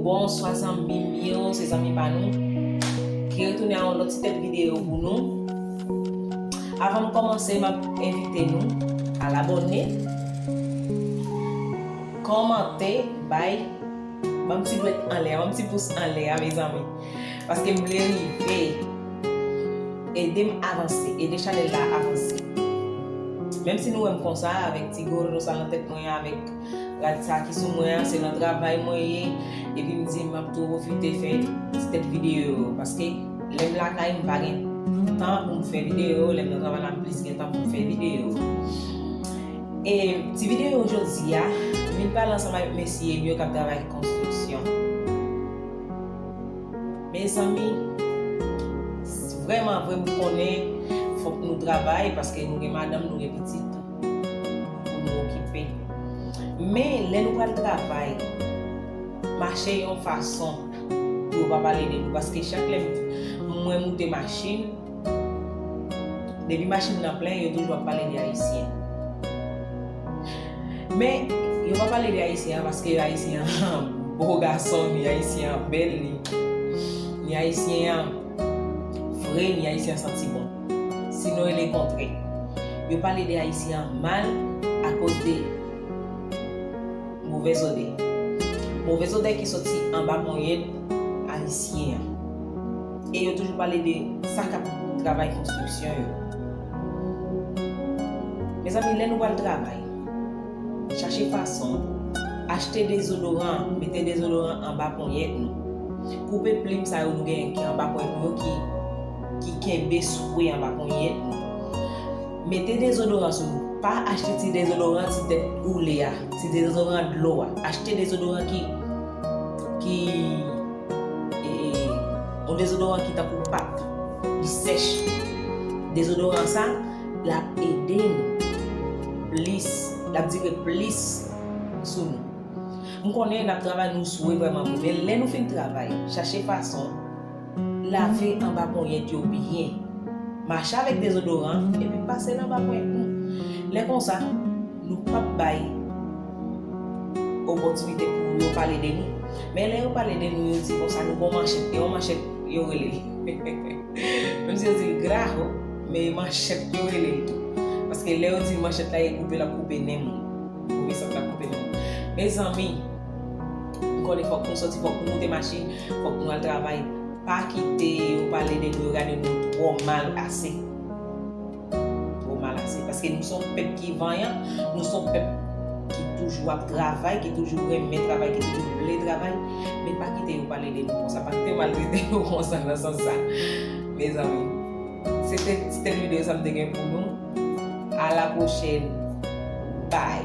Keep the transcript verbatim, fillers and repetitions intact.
Bonswa zanmi m yo, se zanmi pa nou ki retounen a yon lòt ti tèt videyo pou nou. Avan m kòmanse, m ap envite nou al abòne, kòmante, bay, ban m ti dwèt anlè, ban m ti pous anlè a, mezanmi. Paske m vle rive. Ede m avanse, ede chanèl la avanse. Menm si nou wè m konsa, avèk ti goro sa nan tèt mwen, avèk rad sa ki sou mwen an, se nan travay mwen ye. Epi m di, m ap tou pwofite fè ti tèt videyo yo. Paske lè m lakay, m pa gen tan pou m fè videyo. Lè m nan travay la, m plis gen tan pou m fè videyo. E ti videyo jodi a, m vin pale ansanm avèk mesye m yo k ap travay konstriksyon. Mezanmi, vrèman vre, m konnen fòk nou travay paske nou gen madanm, nou gen pitit pou nou okipe. Men, lè nou pral travay, mache yon fason pou yo pa pale de nou. Paske chak lè m, mwen moute machin, depi machin nan plen, yo toujou ap pale de Ayisyen. Men, yo pa pale de Ayisyen an paske Ayisyen an bo gason, ni Ayisyen an bèl, ni, ni Ayisyen an fre, ni Ayisyen an santi bon. Sinon, e lekontrè. Yo pale de Ayisyen an mal akoz de movèz odè. Movèz odè ki soti anba ponyèt Ayisyen an. E yo toujou pale de sa k ap travay konstriksyon yo. Mezanmi, lè nou pral travay, chache fason, achte dezodoran, mete dezodoran anba ponyèt nou. Koupe plim sa yo nou genyen ki anba ponyèt nou yo ki, ki kenbe swe anba ponyèt nou. Mete dezodoran sou nou. Pa achte ti dezodoran ti tèt goule a, ti dezodoran dlo a. Achte dezodoran ki, ki, e, e, yon dezodoran ki tankou pat, li sèch. Dezodoran sa, l ap ede nou plis, l ap dire plis sou nou. M konnen n ap travay, nou swe vrèman vre, men lè nou fin travay, chache fason lave anba ponyèt yo byen. Mache avèk dezodoran, epi pase l anba ponyèt nou. Lè konsa, nou p ap bay opòtinite pou yo pale de nou. Men lè yo pale de nou, yo di konsa, nou gon manchèt, e yon manchèt yo rele l. Menm si yo di l graho, men e manchèt yo rele l tou. Paske lè yo di l manchèt la, e koupe l ap koupe nen moun. Koupe sant la ap koupe nen moun. Mezanmi, m konnen fòk nou sòti, fòk nou moute machin, fòk nou al travay. Pa kite yo pale de nou, yo gade nou twò mal ase. Twò mal ase. Paske nou se yon pèp ki vanyan, nou se yon pèp ki toujou ap travay, ki toujou renmen travay, ki toujou vle travay. Men pa kite yo pale de nou konsa, pa kite yo maltrete nou konsa nan sans sa. Mezanmi, se te ti tèt videyo sa m te gen pou nou. A la pwochèn. Bye.